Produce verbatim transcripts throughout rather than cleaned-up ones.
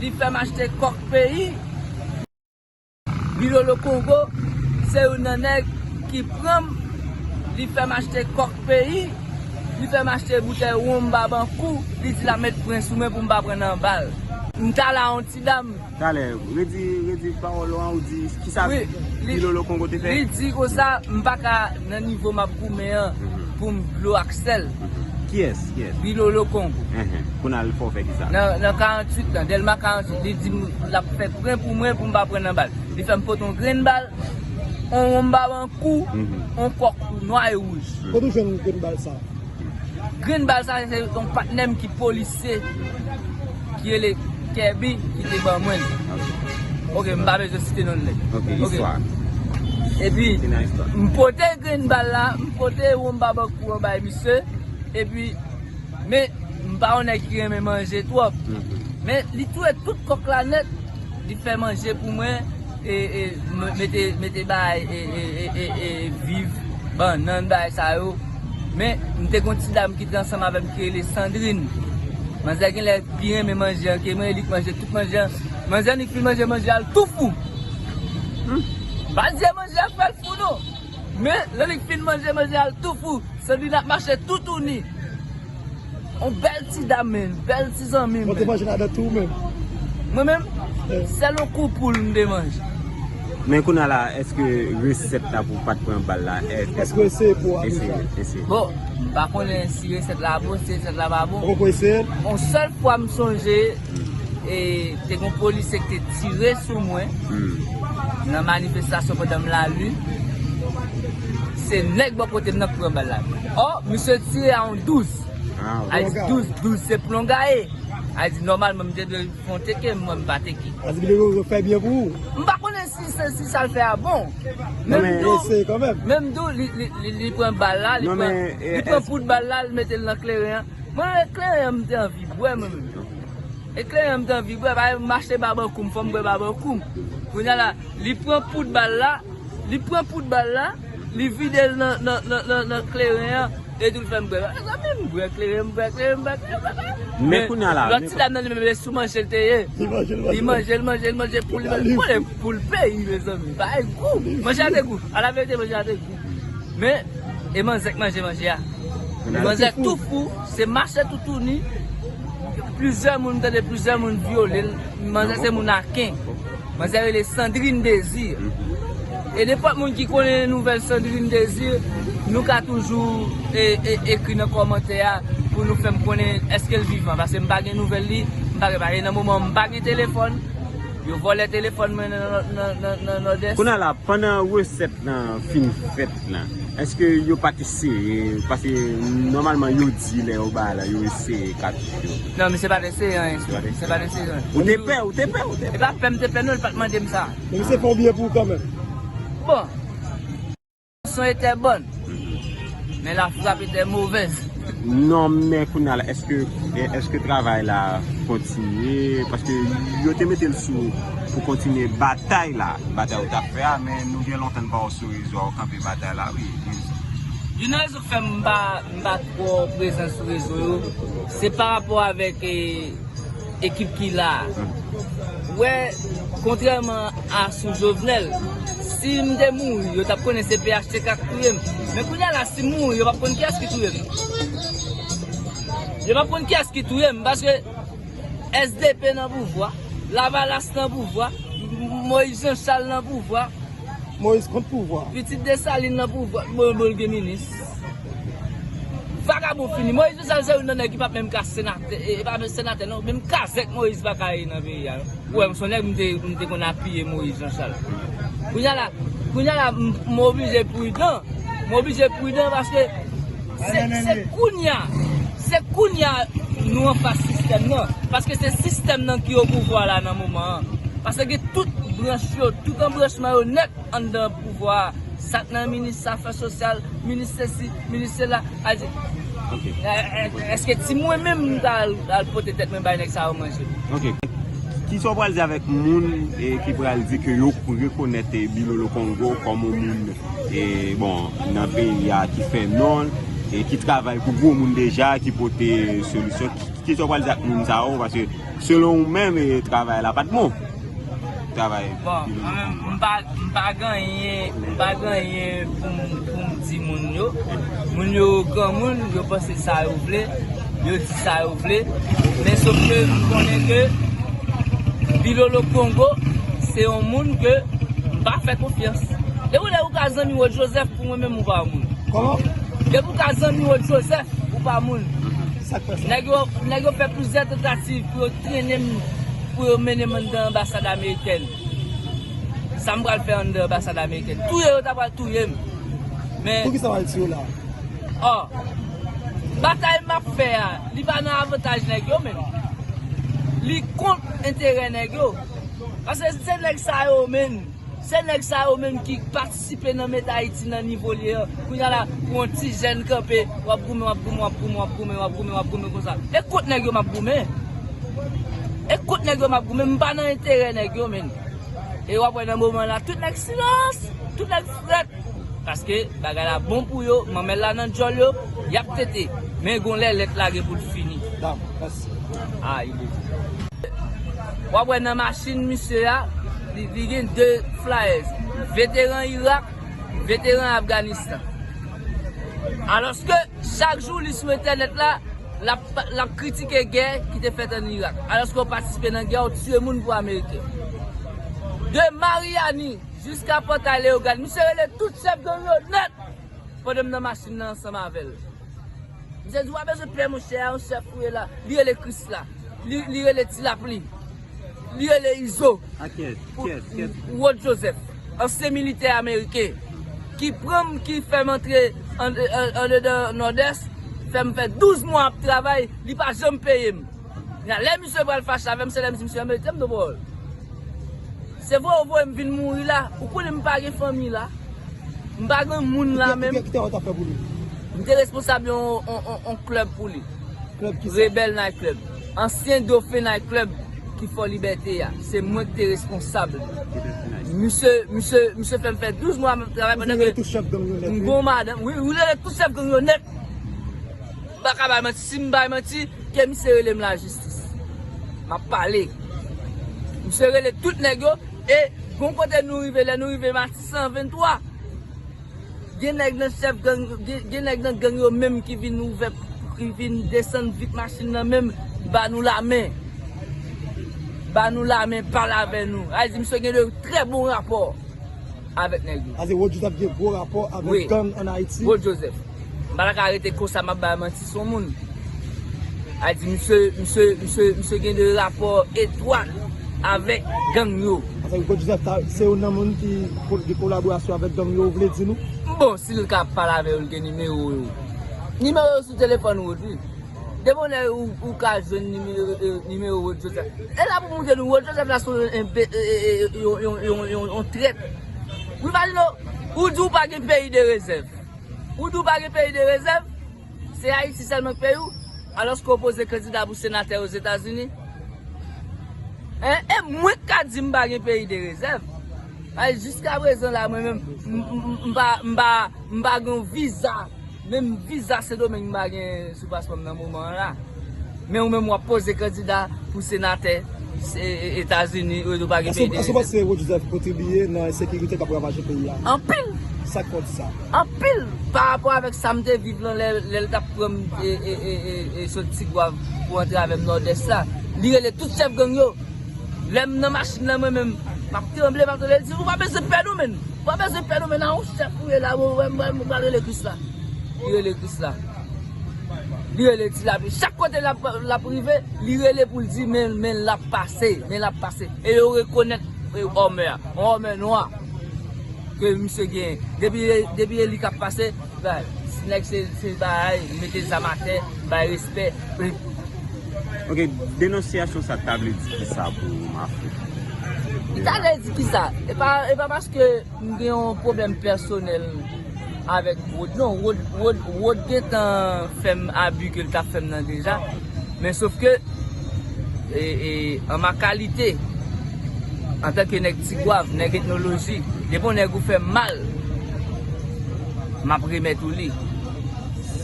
Li fè m achte kòk peyi. Bilolo Kongo se youn nan nèg ki pran m, li fè m achte kòk peyi, li fè m achte boutèy wonm Babankou, li di l ap met pwen sou mwen pou m pa pran nan bal. M t al a yon ti dam. Talè, redi, redi pawòl ou an, ou di kisa Bilolo Kongo te fè? Li di konsa, m pa ka nan nivo m ap goumen an pou m dlo ak sèl. Kiyès? Kiyès? Bilolo Kongo. Enhen. Kounye a l fè w fè kisa? Nan, nan karanntuit lan, Dèlma karanntuit, li di m l ap fè pwen pou mwen pou m pa pran nan bal. Li fè m pote yon grenn bal, yon wonm Babankou, yon kòk nwa e wouj. Kote w jwenn grenn bal sa? Grenn bal sa, se yon patnè m ki polisye, ki rele Kèbi, ki te ban mwen l. Ok, m pa bezwen site non nèg. Ok, istwa. Epi, m pote grenn bal la, m pote wonm Babankou an bay misye, epi, men, m pa yon nèg ki renmen manje twòp. Men, li touye tout kòk la nèt, li fè manje pou mwen, e, e, m-, mete, mete bagay, e, e, e, e, e, viv, bannann, bagay sa yo. Men, m te gon ti dam ki te ansanm avè m ki rele Sandrine. Manzè genlè pi renmen manje an ke mwen, li k manje tout manje an. Manzè annik fin manje manje a, l tou fou. Hmm. Pa di manje a fè l fou non. Men, lè li fin manje manje a, l tou fou. Sandrine ap mache toutouni. On bèl ti dam, men, bèl ti zanmi m. Ou te manje ladan tou, menm? Mwen menm, sèl yon kou poul m te manje. Men kounye a la, èske resèt la pou w pa t pran bal la, èske... Èske w eseye pou w amezyore? Eseye, eseye. Bon, m pa konnen si resèt la bon, si resèt la pa bon. Ou poko eseye l? On sèl fwa m sonje, e, te gon polisye ki te tire sou mwen nan manifestasyon pandan m lali. Se nèg bò kote m nan k pran bal la. Ò, misye tire a yon douz. A di douz, douz se plongaye. A di nòmalman m te dwe fè yon teke, mwen m pa teke. A di Bilolo fè byen pou ou. M pa konnen si se, si sa l fè a bon. Men m di w, men m di w, li, li, li, li pran bal la, li pran, li pran poud bal la, li mete l nan kleren an. Mwen, kleren an, m te anvi bwè, mwen menm. E kleren an, m te anvi bwè, paske m achte Babankou m, fò m bwè Babankou m. Kounye a la, li pran poud bal la, li pran poud bal la, li vide l nan, nan, nan, nan, nan kleren an, e tou l fè m bwè. Mezanmi, m bwè kleren, m bwè kleren, m bwè kleren, m bwè kleren. Men kounye a la, lòt ti dam nan li menm, se sou manje l te ye. Li manje, li manje, li manje, li manje poul, li manje poul, e poul peyi, mezanmi. Bagay gou. Manje a te gou. A la verite, manje a te gou. Men, e manzè k manje manje a. Manzè tou fou, se mache toutouni. Plizyè moun, m tande plizyè moun vyole l. Manzè se moun Aken. Manzè rele Sandrine Désir. E nenpòt moun ki konnen nouvèl Sandrine Désir, nou ka toujou e, e, ekri nan kòmantè a pou nou fè m konnen èske l vivan. Paske m pa gen nouvèl li, m pa gen, paske nan moman m pa gen telefòn. Yo vòlè telefòn mwen nan, nan, nan, nan, nan Nòdès. Kounye a la, pandan resèt lan fin fèt lan, èske yo pa t eseye? Paske nòmalman yo di lè yo bay la, yo eseye katouch yo. Non, misye pa t eseye anyen. Misye pa t eseye anyen. Ou te pè, ou te pè, ou te pè. E pa pè m te pè non, li pa t mande m sa. Men misye fè yon byen pou ou kanmenm. Bon. Son était bonne, mais la frappe était mauvaise. Non, men kounye a la, èske, èske travay la kontinye? Paske yo te mete l sou pou kontinye batay la, batay ou t ap fè a, men nou gen lontan n pa wè w sou rezo a, ou kanpe batay la, wi. Youn nan rezon k fè m pa, m pa twò prezan sou rezo yo, se pa rapò avèk, e, ekip ki la a. Ou wè, kontrèman a sou Jovenel, si m te mouri, yo t ap konnen se P H T K k touye m. Men kounye a la, si m mouri, yo p ap konn kiyès ki touye m. Yo p ap konn kiyès ki touye m, paske S D P nan pouvwa, Lavalas nan pouvwa, Moïse Jean Charles nan pouvwa. Moïse kont pouvwa. Pitit Desalin nan pouvwa, bon, bon, l gen minis. Vagabon fini. Moïse Jean Charles se youn nan nèg ki p ap menm ka senatè, e, e pa menm senatè non, menm kazèk Moïse pa ka ye nan peyi a non. Ou wè, m se yon nèg m te, m te konn apiye Moïse Jean Charles. Kounye a la, kounye a la, m, m oblije pridan. M oblije pridan paske se, se kounye a, se kounye a nou anfas sistèm nan. Paske se sistèm nan ki o pouvwa la nan moman an. Paske gen tout branch yo, tout anbranchman yo nèt anndan pouvwa a. Sa k nan minis afè sosyal, minis sesi, minis sela. A di, è, è, èske ti mwen menm m ta al, al pote tèt mwen bay nèg sa yo manje? Ok. Kisa w pral di avèk moun, e, ki pral di ke yo rekonèt, e, Bilolo Kongo kòm yon moun, e, bon, nan peyi a ki fè non l, e ki travay pou gwo moun deja, ki pote solisyon, ki, Kisa w pral di ak moun sa yo? Paske selon ou menm, e, travay la pa t bon. Travay. Bon, mwen menm, m pa, m pa gen anyen, m pa gen anyen pou m, pou m di moun yo. Moun yo granmoun, yo panse sa yo vle, yo di sa yo vle. Men sof ke m konnen ke Bilolo Kongo se yon moun ke m pa fè konfyans. Depi lè ou ka zanmi Rod Joseph, pou mwen menm ou pa moun. Kòman? Depi ou ka zanmi Rod Joseph, ou pa moun. Sa k fè sa? Nèg yo, nèg yo fè plizyè tantativ pou yo trennen m, pou yo mennen m anndan anbasad amerikèn. Sa m pral fè anndan anbasad amerikèn? Touye yo ta pral touye m. Men Poukisa w al tiye la? Ò, batay m ap fè a, li pa nan avantaj nèg yo menm. Li kont enterè nèg yo. Paske se nèg sa yo menm, se nèg sa yo menm ki patisipe nan mete Ayiti nan nivo l ye an. Kounye a la, pou yon ti jèn kanpe, w ap goumen, w ap goumen, w ap goumen, w ap goumen, w ap goumen, w ap goumen konsa. E kont nèg yo m ap goumen. E kont nèg yo m ap goumen, m pa nan enterè nèg yo menm. E w ap wè nan moman la, tout nèg silans, tout nèg frèt. Paske bagay la bon pou yo, manmèl la nan djòl yo, y ap tete. Men gon lè lèt la gen pou l fini. Dakò, mèsi. Ah, il est. W ap wè nan machin misye a, li, li gen de flyers. Veteran Irak, veteran Afganistan. Alòske, chak jou li sou entènèt la, l ap, l ap kritike gè ki te fèt ann Irak. Alòske w patisipe nan gè, w tiye moun pou Ameriken. De Mariani jiska Pòtay Leyogàn, misye rele tout chèf gang yo nèt. Pandan m nan machin nan ansanm avè l. Misye di, "W pa bezwen pè, monchè, a yon chèf ou ye la." Li rele Krisla. Li, li rele Ti Lapli. Li rele Izo. A kiyès? Kiyès? Kiyès? Rod Joseph, ansyen militè ameriken, ki pran m, ki fè m antre an, an, andedan Nòdès, fè m fè douz mwa ap travay, li pa janm peye m. Lè misye pral fache avè m, se lè m di misye, "Mete m nan pawòl." Se vre ou voye m vin mouri la, ou konnen m pa gen fanmi la. M pa gen moun la menm. Ki travay w t ap fè pou li? M te responsab yon, yon, yon, yon klèb pou li. Klèb ki sa? Rebel Night Club. Ansyen Dofen Night Club ki Fò Libète a. Se mwen ki te responsab. Misye, misye, misye fè m fè douz mwa m ap travay pandan ke Tout chèf gang yo nèt, m wi. Gon madanm. Wi, wi, rele tout chèf gang yo nèt. M pa ka bay manti. Si m bay manti, ke misye rele m lajistis. M ap pale. Misye rele tout nèg yo. E gon kote nou rive, lè nou rive Matisan venntwa, gen nèg nan chèf gang, gen, gen nèg nan gang yo menm ki vin ouvè, ki vin desann vit machin nan menm, ba nou lamen. Ba nou lamen, pale avè nou. Sa vle di misye gen de trè bon rapò avèk nèg yo. Sa vle di Rod Joseph gen gwo rapò avèk Wi. Gang ann Ayiti? Rod Joseph. M pa ta ka rete konsa, m ap bay manti sou moun. Sa vle di misye, misye, misye, misye gen de rapò etwat avèk gang yo. Sa vle di Rod Joseph ta- se youn nan moun ki ko- gen kolaborasyon avèk gang yo, ou vle di nou? Bon, si l ka pale avè yo, l gen nimewo yo. Nimewo yo sou telefòn Rod, wi. Depi yon lè ou, ou ka jwenn nimewo, eh, nimewo Rod Joseph. E la pou montre nou, Rod Joseph la se yon, eh, be- eh, eh, eh, yon, yon, yon, yon, yon trèt. Wi, Valino, ou di w pa gen peyi de rezèv. Ou di w pa gen peyi de rezèv, se Ayiti sèlman k peyi w, alòske w poze kandida pou senatè Ozetazini. Hein? E mwen k ka di m pa gen peyi de rezèv. Ay, jiska prezan la, mwen menm, m, m, m, m pa, m pa, m pa gen yon viza. Menm viza Sendomeng m pa gen sou paspò m nan moman an la. Men ou menm w ap poze kandida pou senatè se- e- Etazini, ou pa gen Èske peyi de èske w rezèv. Panse Rod Joseph kontribiye nan ensekirite k ap ravaje peyi a? Anpil, Sa k fè w di sa? Anpil pa rapò avèk sa m te viv lan lè, lè l t ap pran m e, e, e, e, e sot Tigwav pou antre avè m Nòdès la. Li rele tout chèf gang yo. Lè m nan machin nan mwen menm, m ap tranble, m ap tranble. Li di, "Ou pa bezwen pè non, menn. Ou pa bezwen pè non, menn. A yon chèf ou ye la, ou wè m, wè m, ou pral rele Krisla." Li rele Krisla. Li rele Ti Lapli. Chak kote l ap, l ap rive, li rele pou l di, "Men, men l ap pase, men l ap pase." E yo rekonèt e, òmè a, yon òmè nwa ke misye genyen. Depi, depi e li k ap pase, bay, nèg se, se bay, mete zam atè, bay respè. Ok, denonsyasyon sa ta vle di kisa pou ou, Mafou? Li ta vle di kisa? E pa, e pa paske m gen yon pwoblèm pèsonèl avèk Rod. Non, Rod, Rod, Rod gentan fè m abi ke l t ap fè m nan deja. Men sof ke, e, e, an ma kalite, antanke nèg Tigwav, nèg etnoloji, depi yon nèg ou fè m mal, m ap remèt ou li.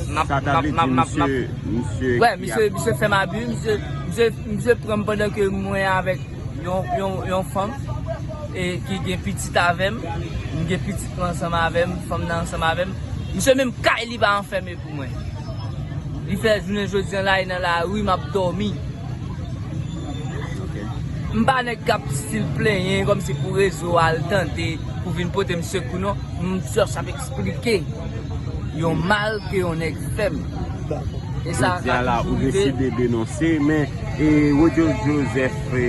Sa ta vle di misye, misye wè, misye, misye fè m abi, misye, misye, misye pran m pandan ke mwen avèk yon, yon, yon fanm e ki gen pitit avè m, m gen pitit mwen ansanm avè m, fanm nan ansanm avè m. Misye menm kay li pa anfèmen pou mwen. Li fè jounen jodi an la, li nan lari, m ap dòmi. M pa nèg k ap stil plenyen kòmsi pou rezo a al tande pou vin pote m sekou non. M jis ap eksplike yon mal ke yon nèg fè m. E sa ka toujou rive. Jodi a la, ou deside denonse, men e Rodjo Joseph e,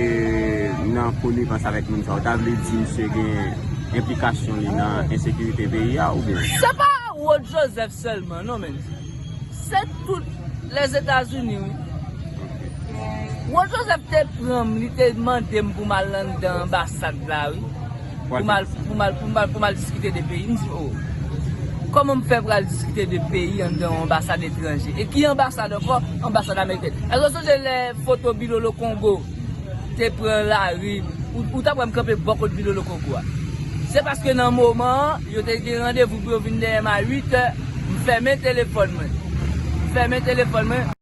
nan konivans avèk moun sa, ou ta vle di misye gen enplikasyon li nan ensekirite peyi a oubyen? Se pa Rodjo Joseph sèlman non, men se tout Lèzetazini, wi. Wòl Joseph te pran m, li te mande m pou m al anndan anbasad la, wi. Pou m al, pou m al, pou m al, pou m al diskite de peyi. M di, oh, kòman m fè pral diskite de peyi anndan yon anbasad etranje? E ki anbasad ankò? Anbasad amerikèn. Èske w sonje lè foto Bilolo Kongo te pran lari, ou, ou t ap wè m kanpe bò kot Bilolo Kongo a? Se paske nan moman an, yo te gen randevou pou yo vin dèyè m a uit è, m fèmen telefòn mwen. M fèmen telefòn mwen.